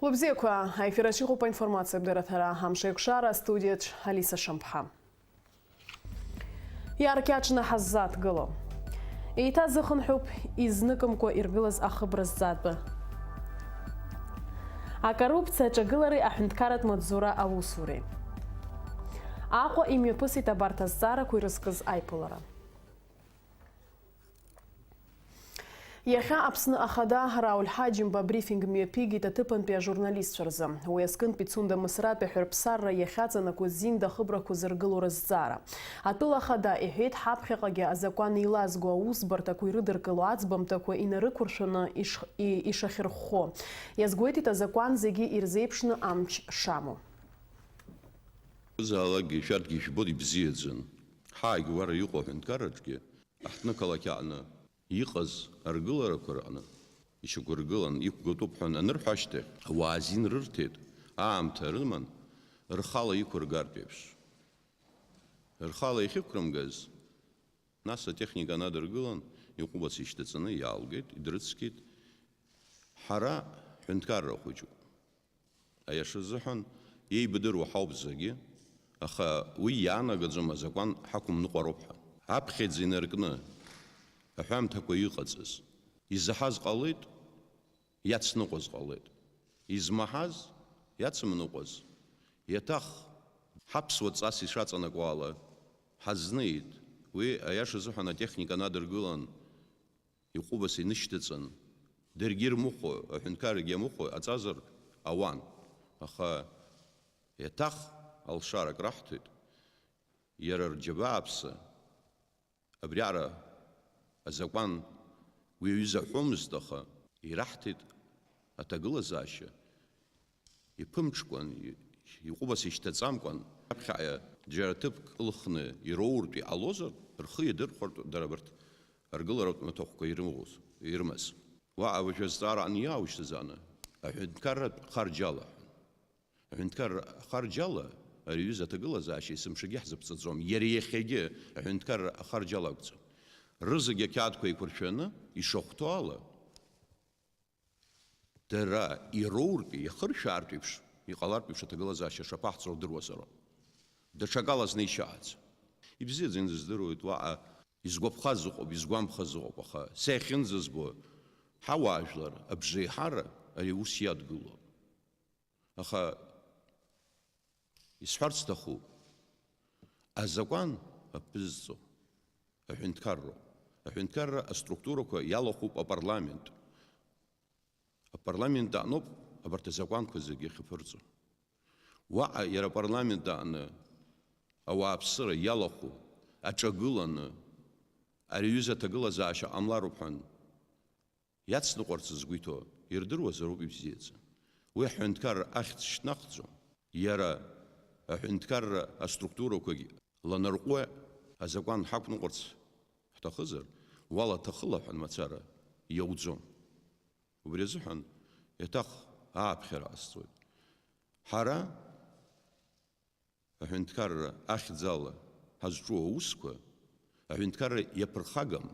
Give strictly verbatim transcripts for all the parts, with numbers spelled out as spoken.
Уи бзиақәа, аефир аҿы иҟоуп аинформациатә дырраҭара, амш еиқәшара, астудиаҿ Алиса Шамԥҳа. Иаркьаҿны ҳаззааҭгыло. Еиҭазыхынҳәуп изныкымкәа иргылаз ахыбра зҵаатәы. Акоррупциа аҿагылареи аҳәынҭқарратә маҵзура аусуреи. Аҟәа имҩаԥысит абарҭ азҵаарақәа ирызкыз аиԥылара. Иахьа Аԥсны Ахада Рауль Ҳаџьымба абрифинг мҩаԥигеит аҭыԥантәи ажурналистцәа рзы. Уи азкынтә Пицунда Мысратәи аҳәырԥсарра иахьаҵанакуа зинда ахыбрақәа зыргыло рызҵаара. Атәыла Ахада иҳәеит, ҳаԥхьаҟагьы азакәан еилазго аусбарҭақәа ирыдыркыло аӡбамҭақәа инарықәыршәаны иш-, и-, ишахьырхәхо. Иазгәеиҭеит азакәан зегьы ирзеиԥшны амч шамоу. Узаалакгьы шәарҭгьы ижәбоит ибзиаӡаны. Ҳаагьы уара иҟоу аҳәынҭқарраҿгьы, аҳҭнықалақь аҟны иҟаз аргыларақәа рҟны ишьақәыргылан, иқәгатәуп ҳәа анырҳәа ашьҭахь, ауаа азин рырҭеит, аамҭа рыман, рхала иқәыргартә еиԥш. Рхала иахьықәрымгаз, нас атехника надыргылан, иҟәыбаса ишьҭаҵаны иаалгеит, идрыцқьеит. Ҳара ҳәынҭқарра хәыҷуп. Аиаша азыҳәан, еибадыруа ҳауп зегьы, аха уи иаанагаӡом азакәан ҳақәымныҟәароуп ҳәа. Аԥхьаӡа инаркны аҳәамҭақәа иҟаҵаз, изаҳаз ҟалеит, иацныҟәаз ҟалеит, измаҳаз, иацымныҟәаз, иаҭах, ҳаԥсуа ҵас ишаҵанакуа ала, ҳазнеит. Уи, аиаша азыҳәан, атехника надыргылан, иҟәыбаса инышьҭаҵан, даргьы ирмыхәо, аҳәынҭқаррагьы иамыхәо аҵазар ауан. Аха иаҭах алшарак раҳҭеит, иара рџьабааԥса, абриаҟара азакәан уи аҩыза аҳәомызт, аха ираҳҭеит аҭагылазаашьа. Иԥымҽкәан, и-, иҟәыбаса ишьҭаҵамкәан, аԥхьаҟа џьара ҭыԥк ылхны ироуртә иҟалозар, рхы иадырхәартә дара абарҭ аргыларатә маҭәахәқәа ирымоз, ирымаз. Уаҟа уажәы азҵаара аниааушьҭыз аны, аҳәынҭқарратә харџьала ҳәа. Аҳәынҭқарра харџьала ари аҩыза аҭагылазаашьа есымшагьы ҳзыԥҵаӡом, иара иахьагьы аҳәынҭқарра ахарџьала акәӡам. Рызегь ақьаадқәа еиқәыршәаны ишахәҭоу ала, дара ироуртәи, иахыршәаартә еиԥш, иҟалартә еиԥш аҭагылазаашьа шаԥаҳҵо рдыруазароуп. Даҽакала знеишьааӡ. Ибзиаӡаны издыруеит уаҟа изгәаԥхаз ыҟоуп, изгәамԥхаз ыҟоуп, аха са иахьынӡазбо, ҳауаажәлар абжеиҳара ари аус иадгыло. Аха исҳәарц сҭахуп, азакәан аԥызҵо аҳәынҭқарроуп. Аҳәынҭқарра аструктурақәа иалахәуп апарламент. Апарламент аҟноуп абарҭ азакәанқәа зегьы ахьаԥырҵо. Уаҟа иара апарламент аҟны ауааԥсыра иалахәу, аҿагыланы, ари аҩыза аҭагылазаашьа ҟамлароуп ҳәа иацныҟәарц згәы иҭоу ирдыруазароуп ибзиаӡаны. Уи аҳәынҭқарра ахьӡ шьҭнахӡом. Иара аҳәынҭқарра аструктурақәагь ланарҟәуа азакәан ҳақәныҟәарц ҳҭахызар, уалаҭахыла ҳәа мацара иауӡом. Убри азыҳәан еиҭах ааԥхьара ҟасҵоит. Ҳара аҳәынҭқарра ахьӡала ҳазҿу аусқәа аҳәынҭқарра иаԥырхагам,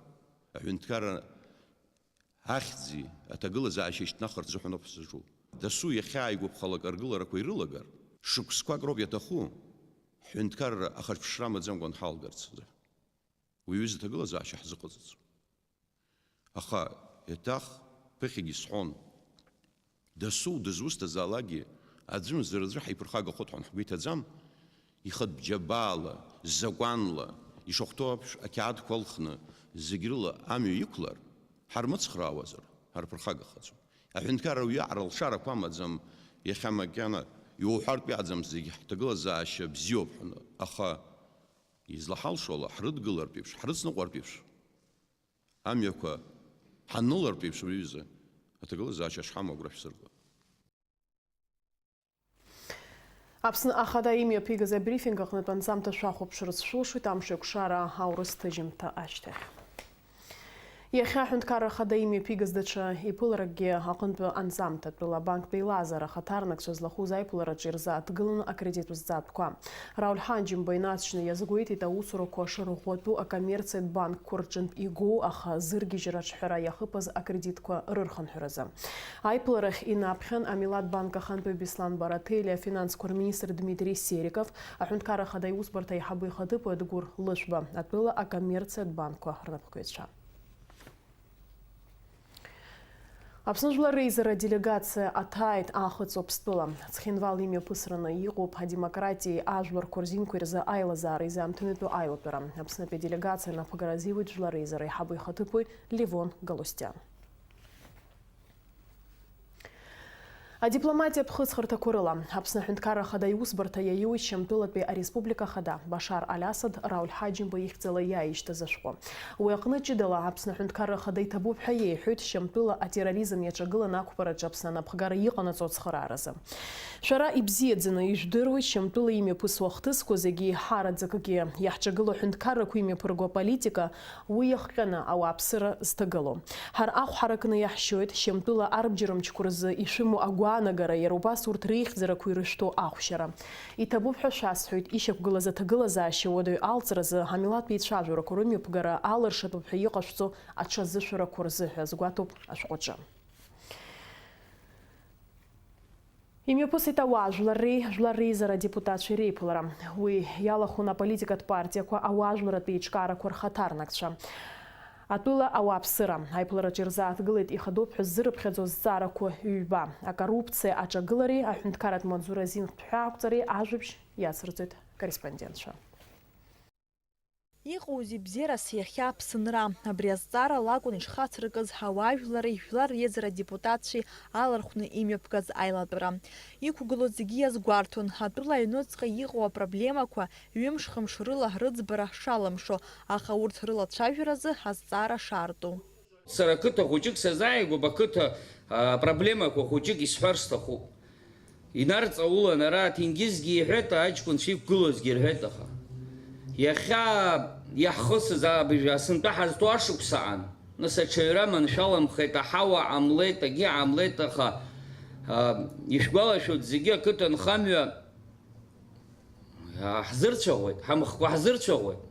аҳәынҭқарра ахьӡи аҭагылазаашьеи шьҭнахырц азыҳәан ауп ҳзаҿу. Дасу иахьааигәаԥхалак аргыларақәа ирылагар, шықәсқәак роуп иаҭаху, ҳҳәынҭқарра ахырԥшра амаӡамкәан ҳалгарц азы. Уи аҩыза аҭагылазаашьа ҳзыҟаҵаӡом. Аха еиҭах ԥыхьагьы сҳәон. Дасу дызусҭазаалакгьы аӡәымзар аӡәы ҳаиԥырхагахоит ҳәа ҳгәы иҭаӡам, ихатә џьабаала, закәанла, ишахәҭоу аԥш ақьаадқәа алхны, зегь рыла амҩа иқәлар, ҳармыцхраауазар, ҳарԥырхагахаӡом. Аҳәынҭқарра уиаҟара алшарақәа амаӡам, иахьа макьана иуҳәартә иаӡам зегь ҳҭагылазаашьа бзиоуп ҳәа, аха излаҳалшо ала ҳрыдгылартә еиԥш, ҳрыцныҟәартә еиԥш, амҩақәа ҳанылартә еиԥш, уи аҩыза аҭагылазаашьа шҳамоу агәра шәсырго. Аԥсны Ахада имҩаԥигаз абрифинг аҟнытә анҵамҭа шәахәаԥшырц шәылшоит амш еиқәшара аурыс ҭыжьымҭа ашьҭахь. Иахьа аҳәынҭқарра ахада имҩаԥигаз даҽа иԥыларакгьы аҟынтәы анҵамҭа, атәыла абанктә еилазаара ахаҭарнакцәа злахәыз аиԥылараҿы ирзааҭгыланы акредит узҵаатәқәа. Рауль Ҳаџьымба инаҵшьны иазгәеиҭеит аусурақәа шырӷәӷәатәу акоммерциатә банкқәа рҿынтә игоу, аха зыргьежьра аҿҳәара иахыԥаз акредитқәа рырхынҳәразы. Аиԥыларахь инаԥхьан Амилаҭ банк ахантәаҩ Беслан Бараҭели, афинансқәа рминистр Дмитри Сериков, аҳәынҭқарра ахада иусбарҭа аиҳабы ихаҭыԥуаҩ Дгәыр Лышәба, атәыла акоммерциатә банкқәа рнапхгаҩцәа. Аԥсны Жәлар Реизара аделегациа аҭааит Аахыҵ Уаԥстәыла. Цхинвал имҩаԥысраны иҟоуп адемократиеи ажәларқәа рзинқәа рзы аилазаара изаамҭанытәу аилатәара. Аԥснытәи аделегациа напхгара азиуеит Жәлар Реизара аиҳабы ихаҭыԥуаҩ Левон Галустиан. Адипломатиа ԥхыӡхырҭақәа рыла, Аԥсны Аҳәынҭқарра Ахада иусбарҭа иаиуит Шьамтәылатәи ареспублика Ахада Башар Аль-Асад Рауль Ҳаџьымба ихьӡала иааишьҭыз ашәҟәы. Уи аҟны ҷыдала Аԥсны Аҳәынҭқарра Ахада иҭабуп ҳәа иеиҳәоит Шьамтәыла атерроризм иаҿагыланы ақәԥараҿы Аԥсны анапхгара иҟанаҵо ацхырааразы. Шәара ибзиаӡаны ижәдыруеит Шьамтәыла имҩаԥысуа ахҭысқәа зегьы еиҳараӡакгьы, иаҳҿагылоу аҳәынҭқаррақәа имҩаԥырго аполитика, уи иахҟьаны ауааԥсыра зҭагылоу. Ҳара ахә ҳаракны иаҳшьоит, Шьамтәыла арбџьармчқәа рзы ишәымоу агәаанагара, иара убас урҭ реихьӡарақәа ирышәҭоу ахәшьара. Иҭабуп ҳәа шәасҳәоит, ишьақәгылаз аҭагылазаашьа уадаҩ алҵразы, амилаҭтә еицәажәарақәа рымҩаԥгара алыршатәуп ҳәа иҟашәҵо аҽазышәарақәа рзы ҳәа азгәаҭоуп ашәҟәаҿы. Имҩаԥысит ауаажәларреи Жәлар Реизара адепутатцәеи реиԥылара. Уи иалахәын аполитикатә партиақәа, ауаажәларратә еиҿкаарақәа рхаҭарнакцәа. Атәыла ауааԥсыра аиԥылараҿы ирзааҭгылеит ихадоуп ҳәа ззырыԥхьаӡо зҵаарақәа ҩба, акоррупциа аҿагылареи аҳәынҭқарратә маҵзура азинтә ҳәаақәҵареи ажәабжь иацырҵоит акорреспондентцәа. Иҟоузеи бзиарас иахьа Аԥсынра? Абри азҵаара лакәын ишхацыркыз ауаажәлари Жәлар Реизара адепутатцәеи алархәны имҩаԥгаз аилатәара. Иқәгылоу зегьы иазгәарҭон, атәыла аҩнуҵҟа иҟоу апроблемақәа ҩымш-хымш рыла рыӡбара шалымшо, аха урҭ рылацәажәаразы азҵаара шаарту. Сара қыҭа хәыҷык сазааигәоуп, ақыҭа, а, проблемақәа хәыҷык исҳәар сҭахуп. Инарҵаулан ара аҭенгьызгьы иҳәеит, аҷкәынцәа иқәгылазгьы рҳәеит, аха иахьа иаҳхысыз абыржәы асынтәа ҳазҭоу ашықәсаан, нас аҽаҩра маншәаламхеит, аҳауа ҟамлеит, акгьы ҟамлеит, аха, а, ишәгәалашәоит зегьы ақыҭанхамҩа Ҳзырцәаӷәеит, ҳамхқәа ҳзырцәаӷәеит,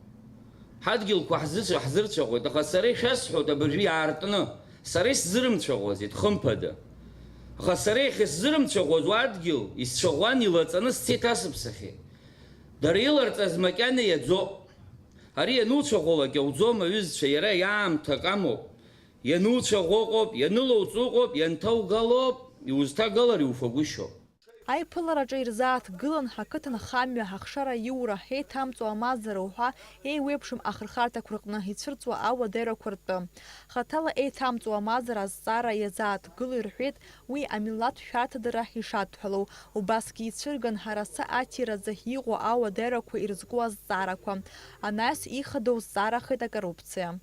ҳадгьылқәа ҳзыцәа-, ҳзырцәаӷәеит, аха сара ишәасҳәоит абыржәы иаартны, сара исзырымцәаӷәази, хымԥада. Аха сара иахьысзырымцәаӷәоз уа адгьыл исцәаӷәан илаҵаны сцеит асыԥсахьеит. Дара иларҵаз макьана иаӡоуп. Ари иануцәаӷәалак иауӡом, аҩызцәа, иара иаамҭак амоуп. Иануцәаӷәо ыҟоуп, ианылоуҵо ыҟоуп, ианҭаугалоуп, иузҭагалар иуфагәышьоуп. Аиԥылараҿы ирзааҭгылан ҳақыҭанхамҩа, ҳахшара аиура, еиҭамҵуа амазара уҳәа еиуеиԥшым ахырхарҭақәа рҟны ицәырҵуа ауадаҩрақәа ртәы. Хаҭала еиҭамҵуа амазара азҵаара иазааҭгыло ирҳәеит уи амилаҭ шәарҭадара ишадҳәалоу, убасгьы ицәырган ҳарасы аҭиразы иҟоу ауадаҩрақәа ирызку азҵаарақәа. Анаҩс ихадоу зҵаарахеит акоррупциа.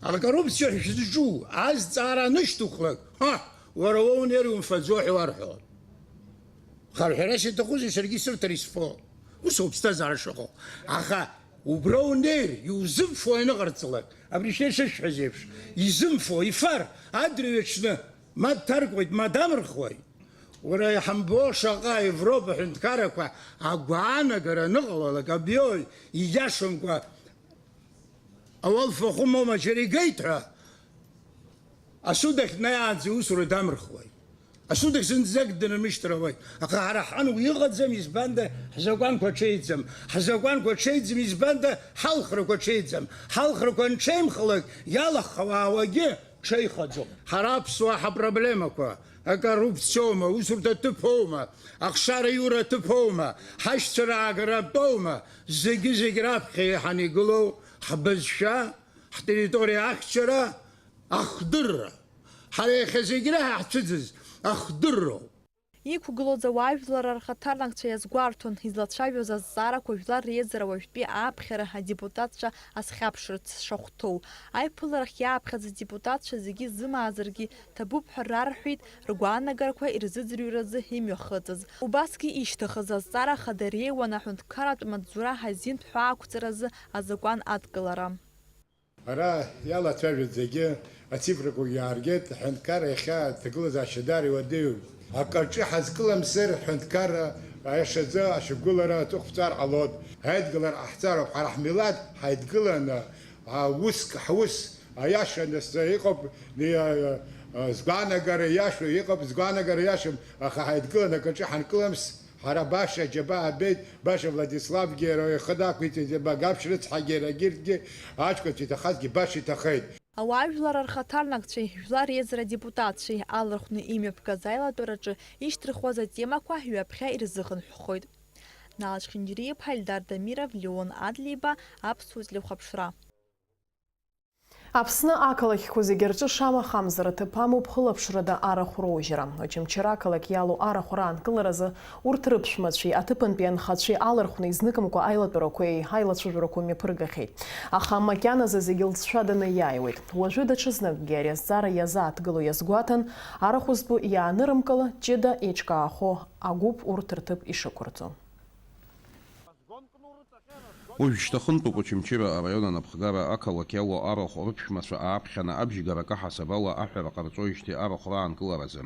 Акоррупциа шәзҿу азҵаара анышьҭухлак, ҳа, уара уоунери умфаӡо ҳәа уарҳәон. Харҳәарас иаҭахузеи, саргьы сырҭар исфо. Ус ауп ԥсҭазаара шыҟоу. Аха убра унеир, иузымфо аныҟарҵалак, абри шәа ишышәҳәаз еиԥш, изымфо, ифар, адырҩаҽны ма дҭаркуеит, ма дамырхуеит. Уара иҳамбо шаҟа Европа аҳәынҭқаррақәа агәаанагара аныҟалалак, абиои, ииашамкәа Ауал фахәы моума џьара игеит ҳәа, асуд ахь днаиаанӡа иусура дамырхуеит. Асуд ахь зынӡак днармышьҭыр ауеит. Аха ҳара ҳан уи ыҟаӡам, избанда, ҳзакәанқәа ҽеиӡам. Ҳзакәанқәа ҽеиӡам, избанда, ҳалхрақәа ҽеиӡам. Ҳалхрақәа анҽеимхалак, иалаҳхуа ауаагьы ҽеихаӡом. Ҳара аԥсуаа ҳапроблемақәа, акоррупциоума, аусурҭа аҭыԥоума, ахшара аиура аҭыԥоума, ҳашьцәа раагара атәоума, зегьы-зегь раԥхьа еиҳаны игылоу ҳбызшәа, ҳтерриториа ахьчара, ахдырра. Ҳара иахьа зегь реиҳа ҳцәыӡыз ахдырроуп. Иқәгылоз ауаажәларра рхаҭарнакцәа иазгәарҭон, излацәажәоз азҵаарақәа Жәлар Реизара уажәтәи ааԥхьара адепутатцәа азхьаԥшырц шахәҭоу. Аиԥыларахь иааԥхьаз адепутатцәа зегьы зымаазаргьы ҭабуп ҳәа рарҳәеит, ргәаанагарақәа ирзыӡырҩразы имҩахыҵыз. Убасгьы ишьҭыхыз азҵаара хада иреиуан аҳәынҭқарратә маҵзура азинтә ҳәаақәҵаразы азакәан адкылара. Ара иалацәажәоит зегьы, Ацифрақәагьы ааргеит, аҳәынҭқарра иахьа аҭагылазаашьа даара иуадаҩуп. Акаҿы ҳазкыламзар, ҳҳәынҭқарра аиашазы ашьақәгылара аҵыхәҵар ҟалоит. Ҳаидгылара ҟаҳҵароуп, ҳара ҳмилаҭ ҳаидгыланы, а, уск, ҳус аиаша нас иҟоуп, а, а, згәаанагара иашоу иҟоуп, згәаанагара иашам, аха ҳаидгыланы акаҿы ҳанкыламс, ҳара баша аџьабаа ҳбеит, баша Владиславгьы иара ихы дақәиҵеит, Багаԥшь рыцҳагьы иара егьырҭгьы аҷкәынцәа иҭахазгьы баша иҭахеит. Ауаажәлар рхаҭарнакцәеи жәлар реизара адепутатцәеи алархәны имҩаԥгаз аилатәараҿы ишьҭырхуаз атемақәа ҩаԥхьа ирзыхынҳәхоит. Нал Чхинджириа-иԥҳа, Ельдар Дамиров, Леон Адлеиба, Аԥсуа телехәаԥшра. Аԥсны ақалақьқәа зегьы рҿы шамахамзар аҭыԥ амоуп хылаԥшрада арахә роужьра. Очамчыра ақалақь иалоу арахә раанкыларазы урҭ рыԥшәмацәеи аҭыԥантәи анхацәеи алархәны изныкымкәа аилатәарақәеи аилацәажәарақәеи мҩаԥыргахьеит. Аха макьаназы зегьы лҵшәаданы иааиуеит. Уажәы даҽазныкгьы ари азҵаара иазааҭгыло иазгәаҭан, арахә зтәу иаанырымкыла, ҷыда еиҿкаахо агәыԥ урҭ рҭыԥ ишықәырҵо. Уажәшьҭа хынтәуп Очамчыра араион анапхгара ақалақь иалоу арахә рыԥшәмацәа ааԥхьаны абжьгарак аҳасабала аҳәара ҟарҵоижьҭеи арахә раанкыларазы.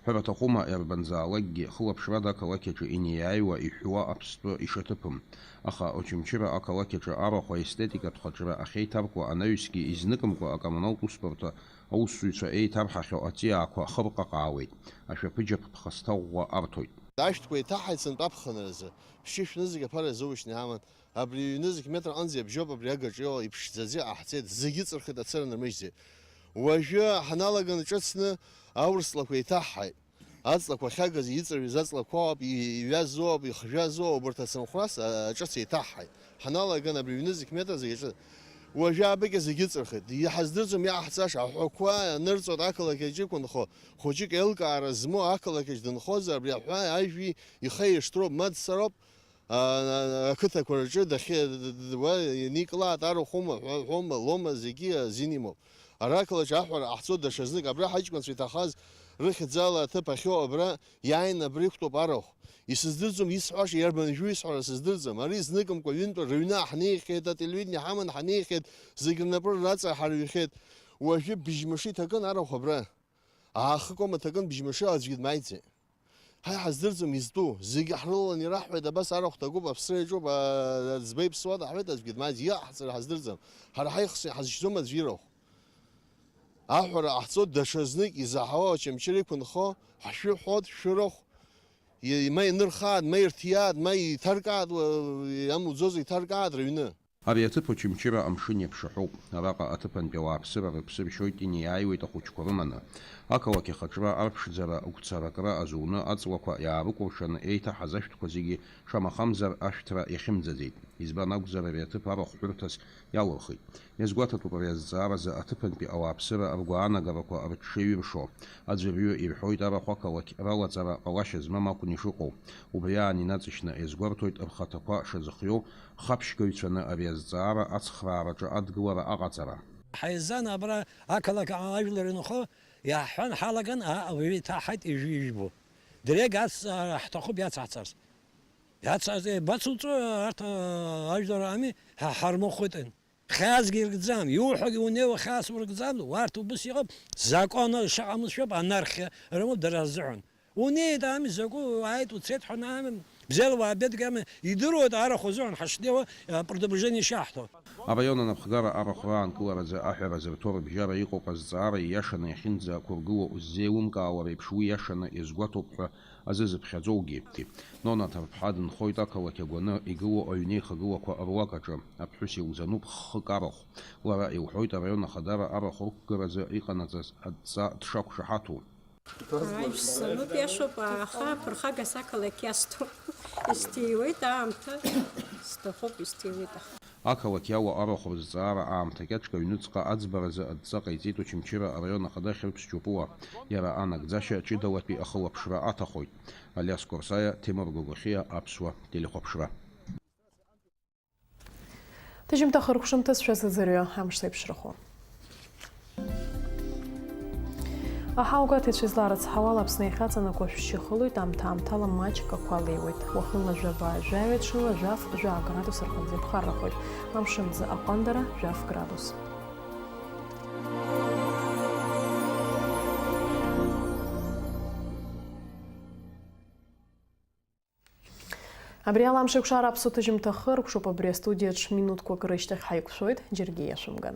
Ҳәара аҭахума, иарбанзаалакгьы хылаԥшрада ақалақь аҿы инеиааиуа иҳәуа аԥстәы ишаҭыԥым. Аха Очамчыра ақалақь аҿы арахә аестетикатә хаҿра ахьеиҭаркуа анаҩсгьы изныкымкәа акоммуналтә усбарҭа аусзуҩцәа еиҭарҳахьоу аҵиаақәа хырҟаҟаауеит, ашәаԥыџьаԥ ԥхасҭа ӷәӷәа арҭоит. Ашәҭқәа еиҭаҳҳаит сынтәа аԥхынразы, ԥшьышә нызқь аԥара зоушьҭны иҳаман, абри ҩ-нызқь метр аҟынӡа иабжьоуп, абри агаҿа иоуа иԥшӡаӡа иҟаҳҵеит, зегьы ыҵырхит, ацара нырмыжьӡеит. Уажәы ҳаналаган ҿыцны аурыс ҵлақәа еиҭаҳҳаит. Аҵлақәа ахьагыз иҵаҩыз аҵлақәоуп, иҩазоуп, ихжәазоуп, убарҭ ацынхәрас аҿыц еиҭаҳҳаит. Ҳаналаган абри ҩ-нызқь метр зегьы аҿы. Уажәы абыкьа зегьы ыҵырхит. Иҳаздырӡом иаҳҵаша, аҳәақәа анырҵоит ақалақь аҿы иқәынхо, хәыҷык еилкаара змоу ақалақь аҿы дынхозар, абри аҳәа ажәи ихы еиштроуп, ма дцароуп, а, а, ақыҭақәа рҿы дахьы, д-, д-, уа ианикылаат арахәома, ҳәа-, ҳәома, лома, зегьы азин имоуп. Ара ақалақь аҳәара ҟаҳҵоит даҽазнык, абра ҳаҷкәынцәа иҭахаз рыхьӡала аҭыԥ ахьоу абра иааины абра иқәтәоуп арахә. Исыздырӡом исҳәаша, иарбан жәу исҳәара сыздырӡом. Ари зныкымкәа ҩынтәа рыҩны ҳнеихьеит, ателевидение ҳаман ҳнеихьеит, зегь рнапы рыраҵаҳарҩхьеит. Уажәы быжьмашы иҭакын арахә абра. Аахыкома ҭакын быжьмашы аӡәгьы дмааиӡеит. Ҳаи ҳаздырӡом изтәу, зегьы ҳрылалан ираҳҳәеит, абас арахә ҭакуп, аԥсра иаҿуп, аӡба иԥсуа даҳҳәеит, аӡәгьы дмааиӡеит, иҟаҳҵара ҳаздырӡом, ҳара ҳаихсны иҳазшьӡом аӡә ирахә. Аҳәара ҟаҳҵоит даҽазнык изаҳауа Очамчыра иқәынхо, ҳшәыҳәоит, шәырахә, ма ианырхааит, ма ирҭиааит, ма иҭаркааит, иамуӡозар иҭаркааит рыҩны. Ари аҭыԥ Очамчыра амшын еиԥш аҳәоуп. Араҟа аҭыԥантәи ауааԥсыра рыԥсы ршьоит, инеиааиуеит ахәыҷқәа рыманы. Ақалақь ахаҿра арԥшӡара агәцаракра азуны аҵлақәа иаарыкәыршаны еиҭаҳаз ашәҭқәа зегьы шамахамзар ашәҭра иахьымӡаӡеит. Избан акәзар, ари аҭыԥ арахәҳәырҭас иалырхит. Иазгәаҭатәуп ари азҵааразы аҭыԥантәи ауааԥсыра ргәаанагарақәа рыҽшеиҩыршо. Аӡәырҩы ирҳәоит арахә ақалақь ралаҵара ҟалашьа змам акәны ишыҟоу. Убри аан инаҵшьны иазгәарҭоит рхаҭақәа шазыхиоу хаԥшьгаҩцәаны ари азҵаара ацхраараҿы адгылара аҟаҵара. Ҳаизан абра ақалақь аҟны ажәлар инхо иаҳҳәан ҳалаган, аа, уаҩы иҭаҳҳаит ижәи ижәбо. Дырҩегь ацҵара ҳҭахуп иацаҳҵарц. Иацаҳҵар, бацуҵо арҭ, аа, ажәлар ами, ҳа ҳармыхәыҭын. Хьаасгьы иркӡам, иуҳәогьы унеиуа хьаас уркӡам, уарҭ убыс иҟоуп, закон шыҟамыз шәоуп, анархиа рымоуп дара рзыҳәан. Унеит ами, закәу уааит, уцеит ҳәа ами, бзиала уаабеит ами, идыруеит арахә азыҳәан ҳашнеиуа, а, предупреждение ишаҳҭо. Араион анапхгара арахә раанкыларазы аҳәара зырҭо рыбжьара иҟоуп азҵаара ииашаны иахьынӡақәыргыло уззеилымкаауа реиԥш уи иашаны иазгәаҭоуп ҳәа азы зыԥхьаӡоугьы. Нона Ҭарԥҳа дынхоит ақалақь агәаны игылоу аҩнеихагылақәа руак аҿы. Аԥҳәыс илзануп ххык арахә. Лара илҳәоит араион ахадара арахә рықәгаразы иҟанаҵаз адҵа дшақәшаҳаҭу. Аишь, сануп, иашоуп, аха аԥырхага сақалақь иасҭоуп. Исҭиуеит аамҭа, сҭахуп, исҭиуеит аха. Ақалақь иалоу арахә рызҵаара аамҭа кьаҿк аҩныҵҟа аӡбаразы адҵа ҟаиҵеит Очамчыра араион ахада Хьырԥс Џьопуа. Иара анагӡашьа ҷыдалатәи ахылаԥшра аҭахоит. Алиас Корсаиа, Ҭемыр Гогохиа, Аԥсуа телехәаԥшра. Ҭыжьымҭа хыркәшамҭа зшәазыӡырҩы амш зеиԥшрахо. Аҳауагәаҭаҩцәа изларыцҳауала, Аԥсны иахьаҵанакуа шәшьы хылоит, аамҭа-аамҭала маҷк ақәа леиуеит. Уахынла жәаба, жәаҩа, ҽынла жәаф, жәаа градус рҟынӡа иԥхаррахоит. Амшынӡы аҟәандара жәаф градус. Абри ала Амшеикәшара аԥсуа ҭыжьымҭа хыркәшоуп, абри астудиаҿ минуҭқәак рышьҭахь ҳаиқәшәоит, џьаргьы иашәымган.